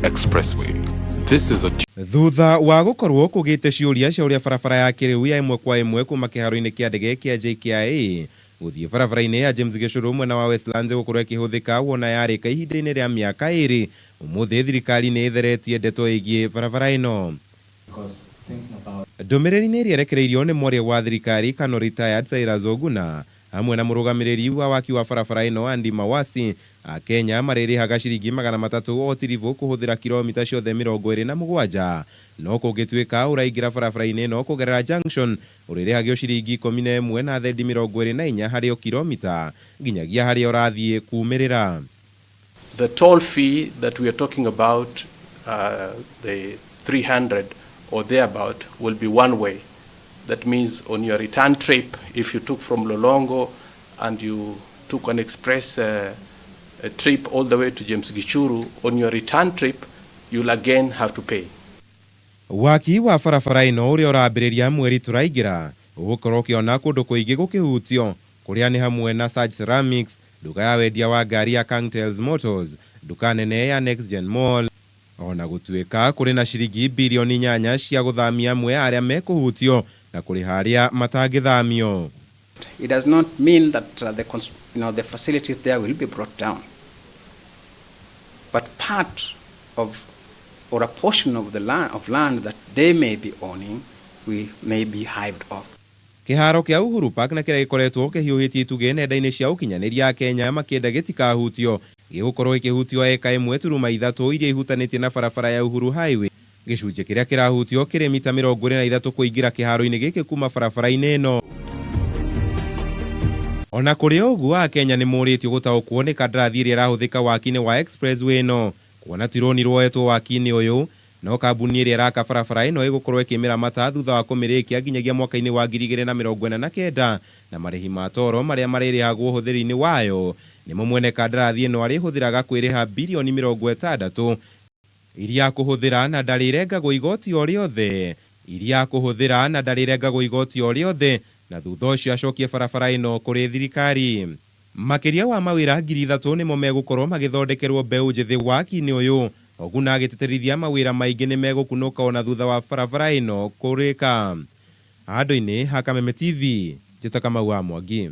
Expressway. This is a Thutha wa gũkorwo kũgĩte ciũria cia ũrĩa barabara ya kĩrĩu ya ĩmwe kwa ĩmwe kuma kĩharo-inĩ kĩa ndege kĩa JKIA gũthiĩ barabara-inĩ ya James Gĩchũrũ mwena wa Westlands gũkorwo ĩkĩhũthĩka wona yarĩka ihinda-inĩ rĩa mĩaka ĩrĩ, ũmũthĩ thirikari nĩ ĩtheretie ndeto ĩgiĩ barabara ĩno. Ndũmĩrĩri-inĩ ĩrĩa ĩrekereirio nĩ mwaria wa thirikari Colonel Retired Cyrus Oguna hamwe na mũrũgamĩrĩri wa waki wa barabara ĩno Andy Mawasi, Akenya marĩrĩhaga ciringi 300 o tiribũ kũhũthĩra kilomita ciothe 27, no kũngĩtuĩka ũraingĩra barabara-inĩ ĩno kũgerera junction ũrĩrĩhagio ciringi 11 na thendi 24 harĩ o kilomita nginyagia harĩa ũrathiĩ kumĩrĩra. The toll fee that we are talking about, the 300 or thereabout, will be one way. That means on your return trip, if you took from Mlolongo and you took an express a trip all the way to James Gichuru, on your return trip, you'll again have to pay. Waki wa barabara ĩno ũrĩa ũrambĩrĩria mweri tũraingĩra ũgũkorwo ũkĩona kũndũ kũingĩ gũkĩhutio, kũrĩa nĩ hamwe na Surge Ceramics, nduka ya wendia wa ngari ya Kangtels Motors, nduka nene ya Next Gen Mall. Ona gũtuĩka kũrĩ na ciringi birioni 8 cia gũthamia amwe arĩa mekũhutio na kũrĩha arĩa matangĩthamio. It does not mean that the facilities there will be brought down. But part of or a portion of the land, of land that they may be owning, we may be hived off. Kĩharo kĩa Uhuru Park na kĩrĩa gĩkoretwo kĩhiũhĩtie itugĩ nenda-inĩ cia ũkinyanĩria, Kenya makĩenda gĩtikahutio, gĩgũkorwo gĩkĩhutio eka 1.3 iria ihutanĩtie na barabara ya Uhuru Highway. Gĩcunjĩ kĩrĩa kĩrahutio kĩrĩ mita 23 kũingĩra kĩharo-inĩ gĩkĩ kuma barabara-inĩ ĩno. Ona kũrĩ ũguo, Akenya nĩ morĩtio gũtaũkwo nĩ kandarathi ĩrĩa ĩrahũthĩka waki-inĩ wa expressway ĩno, kuona ti rũni rwoetwo waki-inĩ ũyũ, no kambuni ĩrĩa ĩraka barabara ĩno ĩgũkorwo ĩkĩmĩramata thutha wa kũmĩrĩkia nginyagia mwaka-inĩ wa 2049, na marĩhi ma toro marĩa marĩrĩhagwo ũhũthĩri-inĩ wayo nĩmo mwene kandarathi ĩno arĩhũthĩraga kwĩrĩha birioni 60 iria akũhũthĩra na ndarĩrengagwo igoti o rĩothe, iria akũhũthĩra na ndarĩrengagwo igoti o rĩothe, na thutha ũcio acokie barabara ĩno kũrĩ thirikari. Makĩria wa mawĩra 3,000 nĩmo megũkorwo magĩthondekerwo mbeũ njĩthĩ waki-inĩ ũyũ. Oguna agĩtĩtĩrithia mawĩra maingĩ nĩ megũkunũka ona thutha wa barabara ĩno kũrĩka. Handũ-inĩ ha Kameme TV, njĩta Kamau wa Mwangi.